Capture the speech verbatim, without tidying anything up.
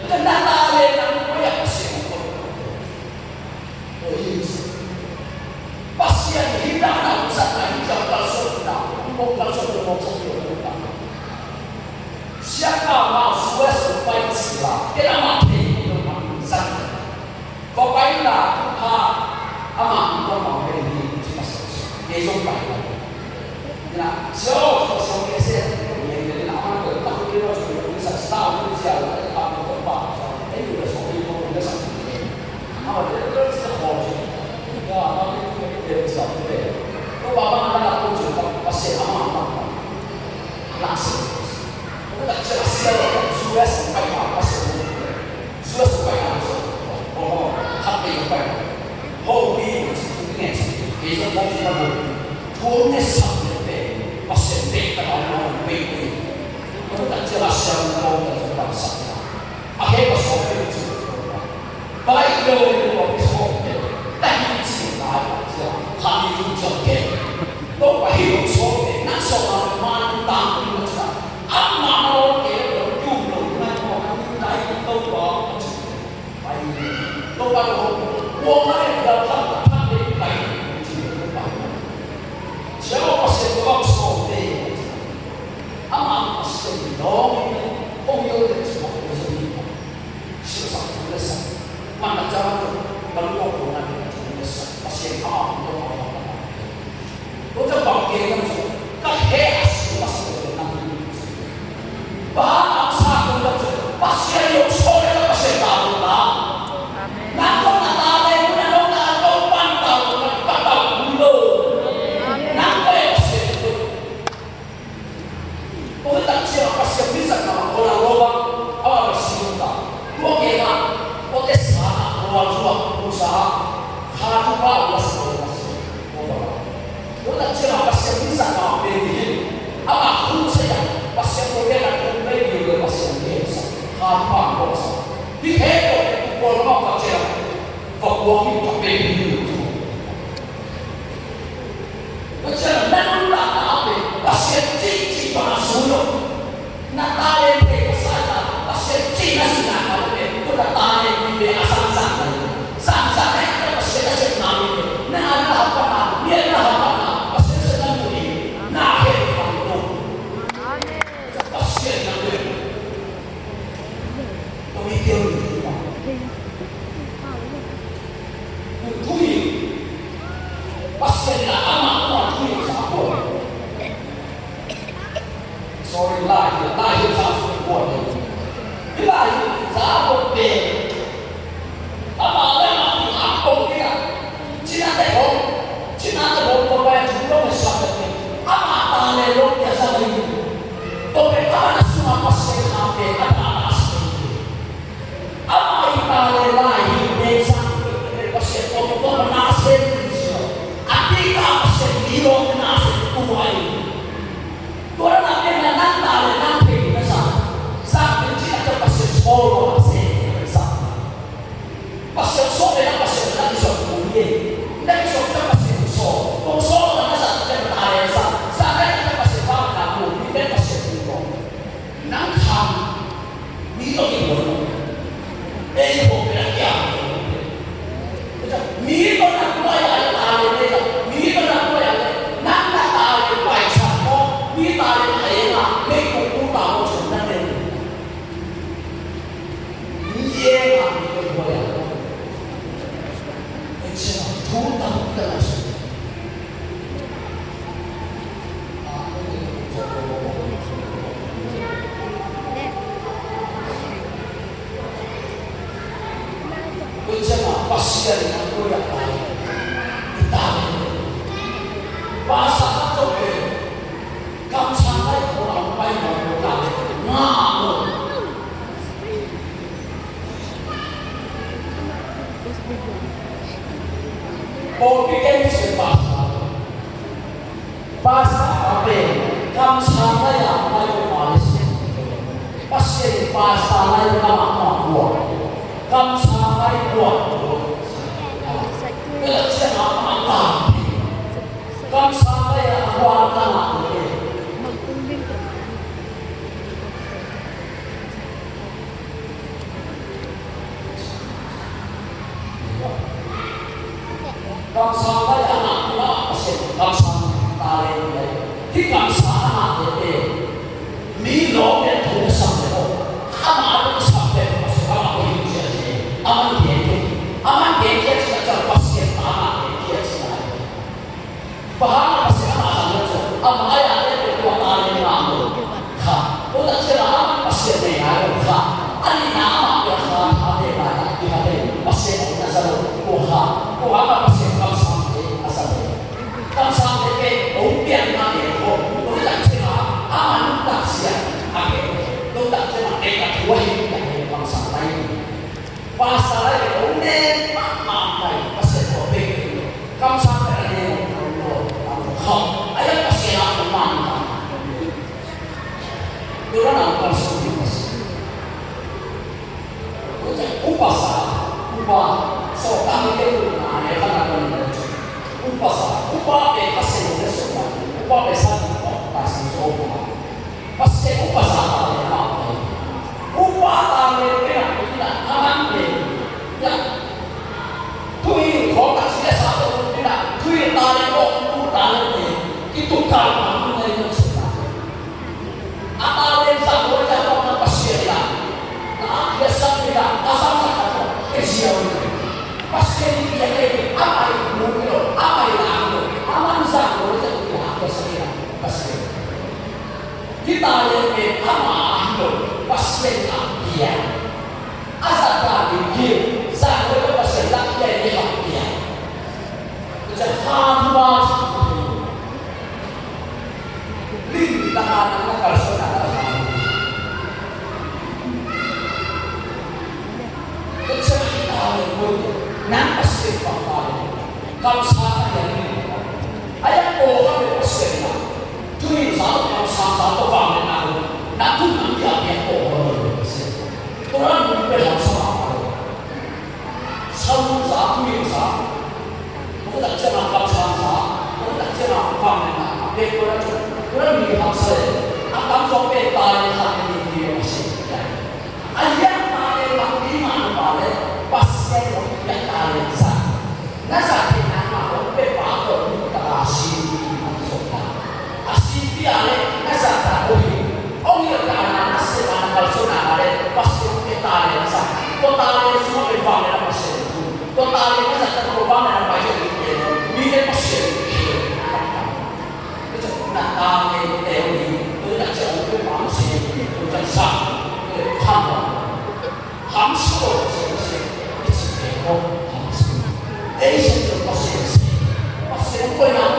Ka na ta le nang koi a Pasian a koi. Pasian hi dan a um zat na hi ciang kalsuan na, um kalsuan na, um kalsuan na. Siangtho mah suai suai pai sila, kena mah thei lo mah zat. Ko pai la, ha, ama ko ma pe ni ci ma sa. Kei zong pai la. Na, so, so, so, kei se, kei ni na, ama ko ta ko ni lo, so, ni sa sa, ni sia la, ta ko ko pa, so, ni lo, so, ni ko ni sa. Ama de, de, sa ko. Ya, ama de, de, de, sa, de. Ko ba ma na ko ci, pa, pa se, ama, ama, ama. Na se. Ko ta ci, sia, so, ya, sa, pa, pa, pa se. Suak suak pai na, suak suak pai na, suak suak pai na. Hopi, ngen, kei zong hopi na bo. Tuang ne sak ne pe, Pasian pe ka na na pe pe. Ko ta cia la siang ko ta cia la sak na. A he pa so pe cu. Pai lo lo pa pe so pe. Ta hi ci la cia. Kha mi tu cia ke. Ko pa hi lo so pe. Na so ma man ta ku na cia. Ama lo ke lo tu lo na ko na ni lai ko pa. Tua ciang bang gen lam ciang ka he a si Pasian lam. Bang a sa tung lam ciang Pasian lo so le Pasian ta lo la. Nang ko na ta le ko na lo na ko pan ta lo na pan ta lo. Nang ko e Pasian lo. Ko ta ciang Pasian mi sa ka ko na lo ba. Awa Pasian ta. Ko ke na ko te sa ko wa zua ko sa. Kha tu ba wa sa ko Pasian. Ko ba. Ko ta ciang a Pasian mi sa na pe ni. Ama khun sa ya Pasian ko ke na ko pe ni ko Pasian ke sa. Kha pa ko sa. Ni he ko ko ma Pasian. Ko ko mi ko pe ni. Ko ciang na nun la na pe Pasian ci ci pa na su lo. Na talent thei ka sa ta, Pasian cihna sihna kha lo ve, ko na talent vive a sang sang ta lo. Sang sang ta lo, Pasian a sepna vive. Na a na hapa na, mi a na hapa na, Pasian sepna mu hi, na khe kha lo. Pasian na ve. Ko mi teu ni tu ma. Mu tu hi. Pasian na ama tu hi sa ko. Sorry, lai, lai hi sa su kuan. Lai hi sa ko te. Ama lai ma ti a ko ke a. Cina te ko. Cina te ko ko lai tu lo me sa te. Ama ta le lo ke sa le. Ko pe ama na su ma pa se na pe a ta na se. Ama i ta le lai hi ne sa. Pasian ko ko na se ni sa. A ti ka Pasian ni lo na se tu ai. Tua na pen na nang ta le nang thei na sa. Sa pen ci a ca Pasian sawl lo a se sa. Pasian sawl le na Pasian na i sawl ku ye. Na i sawl ca Pasian sawl. Kong sawl lo na sa ca ta le sa. Sa na i ca Pasian ba na ku ni pen Pasian ku lo. Nang kham. Mi tawh kingol lo. Ei, ko pen a kiang. Mi tawh na kuai a le ta le le. Mi tawh na kuai a le. Nang na ta le kuai sa ko. Mi ta le ta le na. Mi ko ku ta ko chun na le. Mi ye na mi ko kuai a le. Ei, chun na thu ta ta na su. Pasian a koi a pai. I ta le. Pastor a tok le. Kamsang lai ko a pai ma ko ta le. Nga a ko. Pawlpi ken Pasian pastor. Pastor a pen kamsang lai a pai ko ma le si. Pasian pastor lai a ma ma ko. Kamsang lai ko. Pela sia ma ma ta. Kamsang lai a ko ta ma ko. Amah pia kha, kha te lai, i kha te, Pasian hong na sa lo, ko kha, ko kha ka Pasian kamsangte a sa lo. Kamsangte pen hong piakna te ko, ko tak ciang a, amah nuntak sia, a ke, nuntak ciang a, te ka thu a hi, ka ke kamsang lai. Pastor lai pen hong ne mahmah lai, Pasian ko pe ke lo. Kamsangte a ne hong lo, a hong kham, a ya Pasian a hong man ta. Tua na hong kamsang lo Pasian. Upasa, upa, so kami ke tu na ne kana tu ni. Upasa, upa pe ka se ne so na, upa pe sa tu pa, pa si so upa. Pasian upasa ta le na pe. Upa ta le pe na pe na, a man pe. Ya. Tu i ko ka si le sa tu pe na, tu i ta le ko, tu ta le pe. Itu ka ma tu ne so na. A talent zang lo i zang lo na Pasian in a, na a piaksak in a, a zang zang khat lo, e ziau in. Pasian in piak e, amah in mu hi lo, amah in la hi lo, amah in zang lo i zang lo i a piaksak in a, Pasian. Hih talent pen amah a hi lo, Pasian in a piak. A zang zang in hi, zang lo i Pasian in a piak in a piak. Tua ciang kha thu ba ci. Ling taka nang na kalsuan a na kha. Tua ciang a hi ta le ko nang Pasian pang ta le. Kamsang a hi a ling. A ya ko ka be Pasian na. Tuni sa kamsang sa to vang le na. Na tu nang ya ko ka be Pasian. Tua nang be kamsang a. Sawl za, thuhilh za. Tua tak ciang a kamsang za, tua tak ciang a vangliatna a pek tua tak ciang, tua mi haksa le, a tam zaw pek ta le khat ni ti a si. A lian ta le lam ti mah a pa le, Pasian hong piak ta le za. Na za theihna mah hong pia pa tawh nuntak a si ti mah zaw ta. A sipia le na zahtak uh hi. Hong hilh a na na sep a na kalsuan a le Pasian hong pia talent sa. Tua talent sung a pen vangliatna Pasian thu. Tua talent na zahtak tua vangliatna Pasian hong pia. Mi le Pasian hong pia. Tua ciang na talent te uh hi. Tua ciang hong pia pa Pasian hong pia. Tua ciang sa. Tua ciang khan. Hamsa lo Pasian, Pasian. It's a miracle. Hamsa. Ei Pasian, Pasian. Pasian hong pia na.